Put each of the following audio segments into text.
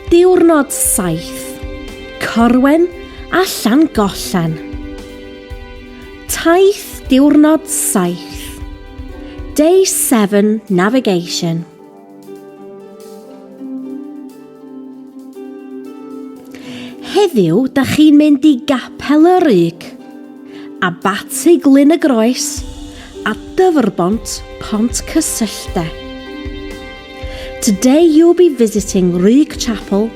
Diwrnod 7. Corwen a Llangollen. Taith diwrnod 7. Day 7 Navigation. Heddiw, da chi'n mynd i Gapel y Rug, Abaty Glyn y Groes a Dyfrbont Pont Cysyllte. Today you'll be visiting Rug Chapel,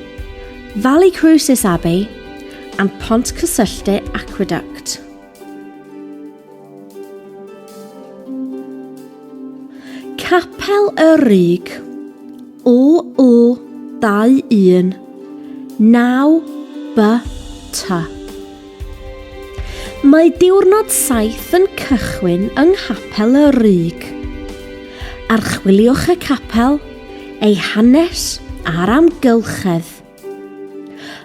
Valley Crucis Abbey and Pont Cysyllte Aqueduct. Capel y Rug, OO 21 9 BT. Mae diwrnod saith yn cychwyn yng Nghapel y Rug. Archwiliwch y capel, ei hanes a'r amgylchedd.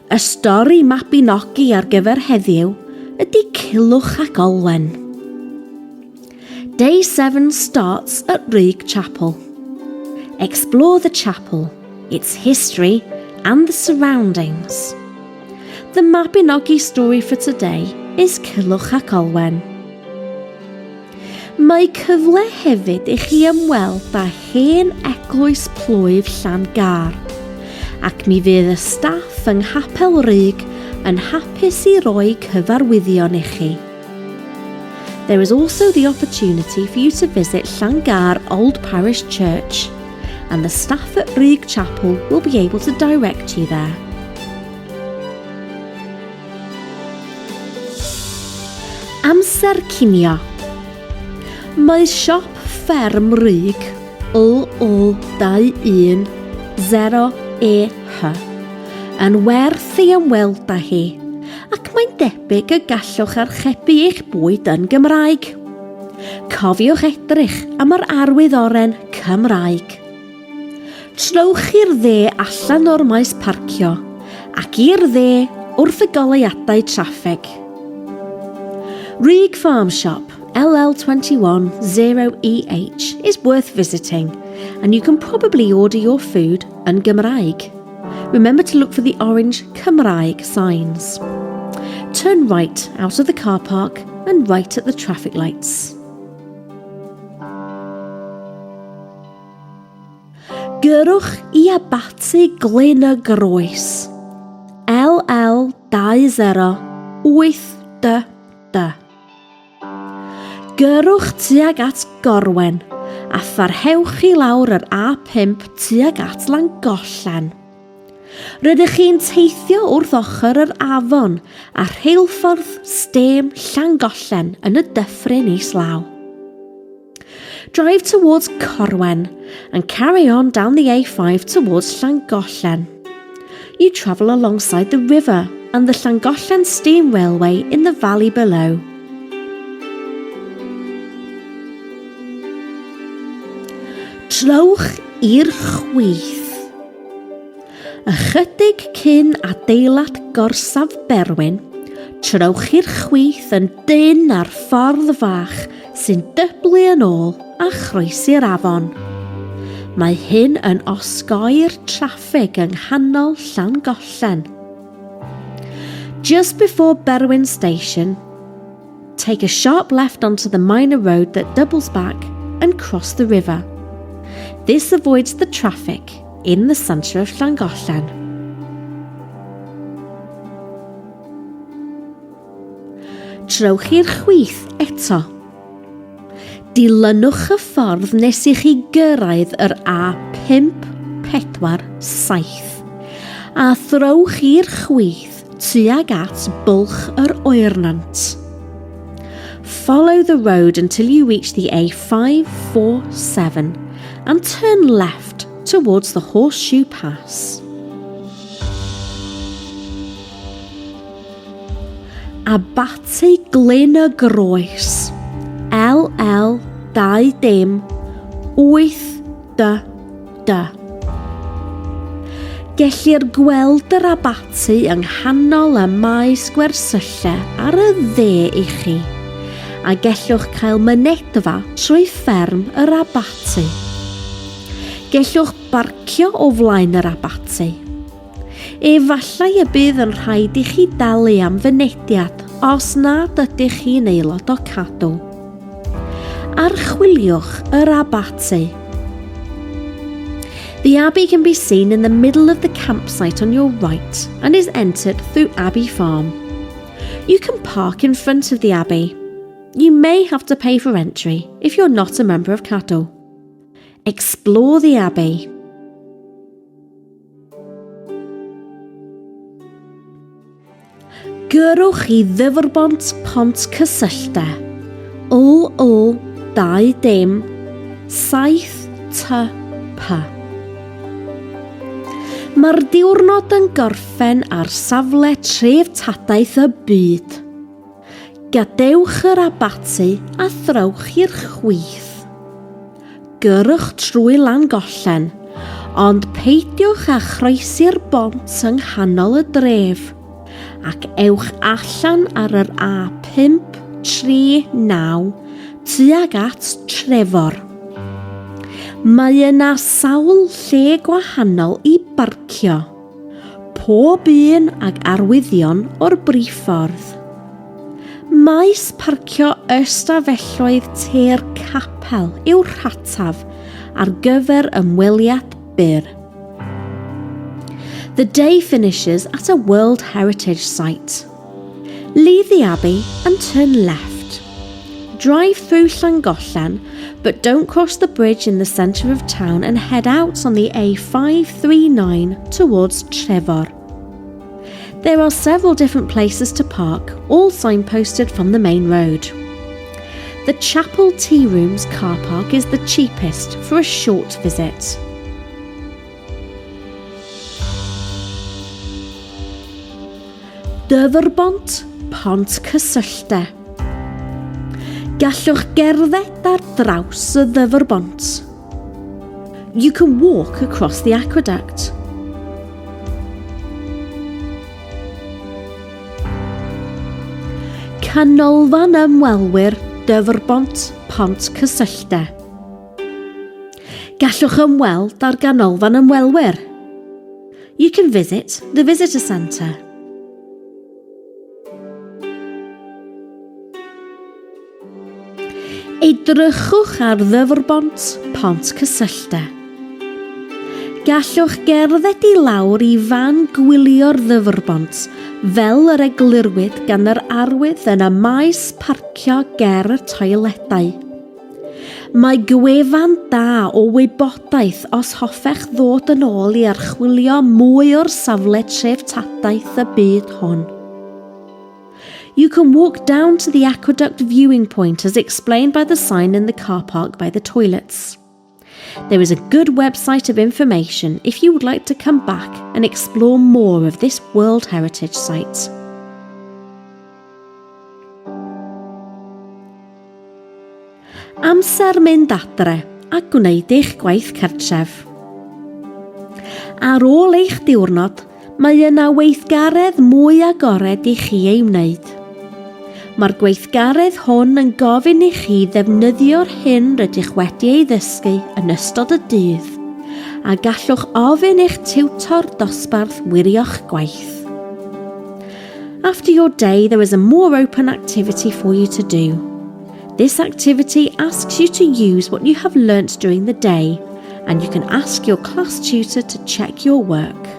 Y stori Mabinogi ar gyfer heddiw ydy Culhwch ac Olwen. Day 7 starts at Rug Chapel. Explore the chapel, its history and the surroundings. The Mabinogi story for today is Culhwch ac Olwen. Mae cyfle hefyd i chi ymweld â hen eglwys plwyf Llan-gar, ac mi fydd y staff yng Nghapel Rug yn hapus i roi cyfarwyddion i chi. There is also the opportunity for you to visit Llangar Old Parish Church, and the staff at Rug Chapel will be able to direct you there. Amser cinio. Mae siop fferm Rug LL21 0EH yn werth ei ymweld â hi, ac mae'n debyg y gallwch archebu eich bwyd yn Gymraeg. Cofiwch edrych am yr arwydd oren Cymraeg. Trowch i'r dde allan o'r maes parcio ac i'r dde wrth y goleuadau traffig. Rug Farm Shop, LL21 0EH, is worth visiting and you can probably order your food yn Gymraeg. Remember to look for the orange Cymraeg signs. Turn right out of the car park and right at the traffic lights. Gyrrwch i Abaty Glyn y Groes. LL 20 8DD. Gyrrwch tuag at Gorwen a pharhewch i lawr yr A5 tuag at Langollen. Rydych chi'n teithio wrth ochr yr afon a rheilffordd stêm Llangollen yn y dyffryn islaw. Drive towards Corwen and carry on down the A5 towards Llangollen. You travel alongside the river and the Llangollen Steam Railway in the valley below. Trowch i'r chwith. Ychydig cyn adeilad gorsaf Berwyn, trowch i'r chwith yn dynn ar ffordd fach sy'n dyblu yn ôl a chroesi'r afon. Mae hyn yn osgoi'r traffig yng nghanol Llangollen. Just before Berwyn Station, take a sharp left onto the minor road that doubles back and cross the river. This avoids the traffic in the centre of Llangollen. Trowch i'r chwith eto. Dilynwch y ffordd nes i chi gyrraedd yr A547 a throwch i'r chwith tuag at Bwlch yr Oernant. Follow the road until you reach the A547 and turn left towards the Horseshoe Pass. Abaty Glyn y Groes, LL 2 dim 8 D D. Gellir gweld yr abaty yng nghanol y maes gwersylla ar y dde i chi, a gellwch cael mynedfa trwy fferm yr abaty. Gellwch barcio o flaen yr abaty. Efallai y bydd yn rhaid i chi dalu am fynediad os nad ydych chi'n aelod o Cadw. Archwiliwch yr abaty. The abbey can be seen in the middle of the campsite on your right and is entered through Abbey Farm. You can park in front of the abbey. You may have to pay for entry if you're not a member of Cadw. Explore the abbey. Gyrrwch i Ddyfrbont Pont Cysylltau, L L 2 dim 7 T P. Mae'r diwrnod yn gorffen ar safle treftadaeth y byd. Gadewch yr abaty a throwch i'r chwith. Gyrrwch trwy Langollen, ond peidiwch â chroesi'r bont yng nghanol y dref, ac ewch allan ar yr A539 tuag at Trefor. Mae yna sawl lle gwahanol i barcio. Pob un ag arwyddion o'r briffordd. Maes parcio ystafelloedd te'r capel yw'r rhataf ar gyfer ymweliad byr. The day finishes at a World Heritage Site. Leave the Abbey and turn left. Drive through Llangollen, but don't cross the bridge in the centre of town and head out on the A539 towards Trefor. There are several different places to park, all signposted from the main road. The Chapel Tea Rooms car park is the cheapest for a short visit. Dyfrbont, Pont Cysylltau. Gallwch gerdded ar draws y ddyfrbont. You can walk across the aqueduct. Canolfan ymwelwyr Dyfrbont Pont Cysylltau. Gallwch ymweld â'r ganolfan ymwelwyr. You can visit the visitor centre. Edrychwch ar ddyfrbont Pont Cysylltau. Gallwch gerdded i lawr i fan gwylio'r ddyfrbont fel yr eglurwyd gan yr arwydd yn y maes parcio ger y toiledau. Mae gwefan da o wybodaeth os hoffech ddod yn ôl i archwilio mwy o'r safle treftadaeth y byd hwn. You can walk down to the aqueduct viewing point as explained by the sign in the car park by the toilets. There is a good website of information if you would like to come back and explore more of this World Heritage Site. Amser mynd adre a gwneud eich gwaith cartref. Ar ôl eich diwrnod, mae yna weithgaredd mwy agored i chi ei wneud. Mae'r gweithgaredd hwn yn gofyn i chi ddefnyddio'r hyn rydych wedi ei ddysgu yn ystod y dydd, a gallwch ofyn i'ch tiwtor dosbarth wirio'ch gwaith. After your day, there is a more open activity for you to do. This activity asks you to use what you have learnt during the day, and you can ask your class tutor to check your work.